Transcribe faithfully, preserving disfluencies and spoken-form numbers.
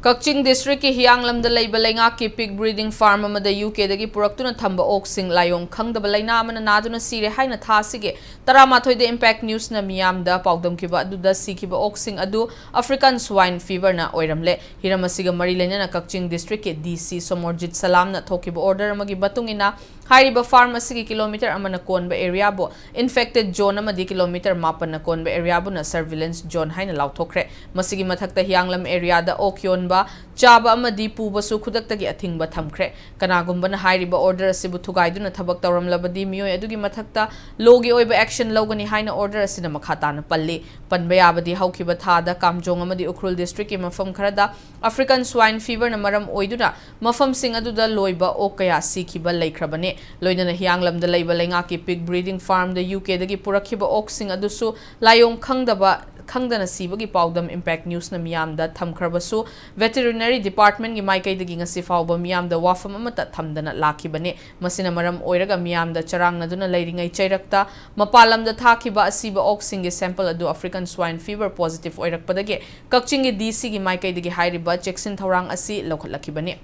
ꯀꯛꯆꯤꯡ ꯗꯤꯁꯇ꯭ꯔꯤꯛꯀꯤ ꯍꯤꯌꯥꯡꯂꯝꯗ ꯂꯩꯕ ꯂꯩꯉꯥꯛꯀꯤ pig breeding farm ꯑꯃꯗ ꯌꯨ ꯀꯦꯗꯒꯤ ꯄꯨꯔꯛꯇꯨꯅ ꯊꯝꯕ ꯑꯣꯛꯁꯤꯡ ꯂꯥꯏꯑꯣꯡ ꯈꯪꯗꯕ ꯂꯥꯏꯅꯥ ꯑꯃꯅ ꯅꯥꯗꯨꯅ ꯁꯤꯔꯦ ꯍꯥꯏꯅ ꯊꯥ ꯑꯁꯤꯒꯤ ꯇꯔꯥꯃꯥꯊꯣꯏꯗ Impact Newsꯅ ꯃꯤꯌꯥꯝꯗ ꯄꯥꯎꯗꯝꯈꯤꯕ ꯑꯗꯨꯗ ꯁꯤꯈꯤꯕ ꯑꯣꯛꯁꯤꯡ ꯑꯗꯨ African Swine Feverꯅ ꯑꯣꯏꯔꯝꯂꯦ꯫ ꯍꯤꯔꯝ ꯑꯁꯤꯒ ꯃꯔꯤ ꯂꯩꯅꯅ ꯀꯛꯆꯤꯡ ꯗꯤꯁꯇ꯭ꯔꯤꯛꯀꯤ ꯗꯤ ꯁꯤ ꯁꯣꯃꯣꯔꯖꯤꯠ ꯁꯂꯥꯝꯅ ꯊꯣꯛꯈꯤꯕ order ꯑꯃꯒꯤ ꯃꯇꯨꯡ ꯏꯟꯅ ꯍꯥꯏꯔꯤꯕ farm ꯑꯁꯤꯒꯤ kilometre ꯑꯃꯅ ꯀꯣꯟꯕ areaꯕꯨ infected zone ꯑꯃꯗꯤ kilometre ꯃꯥꯄꯟꯅ ꯀꯣꯟꯕ areaꯕꯨꯅ surveillance zone ꯍꯥꯏꯅ ꯂꯥꯎꯊꯣꯛꯈ꯭ꯔꯦ꯫ ꯃꯁꯤꯒꯤ ꯃꯊꯛꯇ ꯍꯤꯌꯥꯡꯂꯝ areaꯗ ꯑꯣꯛ ꯌꯣꯟꯕ, ꯆꯥꯕ ꯑꯃꯗꯤ ꯄꯨꯕꯁꯨ ꯈꯨꯗꯛꯇꯒꯤ ꯑꯊꯤꯡꯕ ꯊꯝꯈ꯭ꯔꯦ꯫ ꯀꯅꯥꯒꯨꯝꯕꯅ ꯍꯥꯏꯔꯤꯕ order ꯑꯁꯤꯕꯨ ꯊꯨꯒꯥꯏꯗꯨꯅ ꯊꯕꯛ ꯇꯧꯔꯝꯂꯕꯗꯤ ꯃꯤꯑꯣꯏ ꯑꯗꯨꯒꯤ ꯃꯊꯛꯇ lawꯒꯤ ꯑꯣꯏꯕ action ꯂꯧꯒꯅꯤ ꯍꯥꯏꯅ order ꯑꯁꯤꯅ ꯃꯈꯥ ꯇꯥꯅ ꯄꯜꯂꯤ꯫ ꯄꯟꯕ ꯌꯥꯕꯗꯤ ꯍꯧꯈꯤꯕ ꯊꯥꯗ ꯀꯥꯝꯖꯣꯡ ꯑꯃꯗꯤ ꯎꯈ꯭ꯔꯨꯜ ꯗꯤꯁꯇ꯭ꯔꯤꯛꯀꯤ ꯃꯐꯝ ꯈꯔꯗ African Swine Feverꯅ ꯃꯔꯝ ꯑꯣꯏꯗꯨꯅ ꯃꯐꯝꯁꯤꯡ ꯑꯗꯨꯗ ꯂꯣꯏꯕ ꯑꯣꯛ ꯀꯌꯥ ꯁꯤꯈꯤꯕ ꯂꯩꯈ꯭ꯔꯕꯅꯤ꯫ ꯂꯣꯏꯅꯅ ꯍꯤꯌꯥꯡꯂꯝꯗ ꯂꯩꯕ ꯂꯩꯉꯥꯛꯀꯤ pig breeding farmꯗ ꯌꯨ ꯀꯦꯗꯒꯤ ꯄꯨꯔꯛꯈꯤꯕ ꯑꯣꯛꯁꯤꯡ ꯑꯗꯨꯁꯨ ꯂꯥꯏꯑꯣꯡ ꯈꯪꯗꯕ, ꯈꯪꯗꯅ ꯁꯤꯕꯒꯤ ꯄꯥꯎꯗꯝ Impact Newsꯅ ꯃꯤꯌꯥꯝꯗ ꯊꯝꯈ꯭ꯔꯕꯁꯨ, veterinary departmentꯀꯤ ꯃꯥꯏꯀꯩꯗꯒꯤ ꯉꯁꯤ ꯐꯥꯎꯕ ꯃꯤꯌꯥꯝꯗ ꯋꯥꯐꯝ ꯑꯃꯠꯇ ꯊꯝꯗꯅ ꯂꯥꯛꯈꯤꯕꯅꯤ꯫ ꯃꯁꯤꯅ ꯃꯔꯝ ꯑꯣꯏꯔꯒ ꯃꯤꯌꯥꯝꯗ ꯆꯔꯥꯡꯅꯗꯨꯅ ꯂꯩꯔꯤꯉꯩ ꯆꯩꯔꯛꯇ ꯃꯄꯥꯟ ꯂꯝꯗ ꯊꯥꯈꯤꯕ ꯑꯁꯤꯕ ꯑꯣꯛꯁꯤꯡꯒꯤ sample ꯑꯗꯨ African Swine Fever positive ꯑꯣꯏꯔꯛꯄꯗꯒꯤ ꯀꯛꯆꯤꯡꯒꯤ ꯗꯤ ꯁꯤꯒꯤ ꯃꯥꯏꯀꯩꯗꯒꯤ ꯍꯥꯏꯔꯤꯕ ꯆꯦꯛꯁꯤꯟ ꯊꯧꯔꯥꯡ ꯑꯁꯤ ꯂꯧꯈꯠꯂꯛꯈꯤꯕꯅꯤ꯫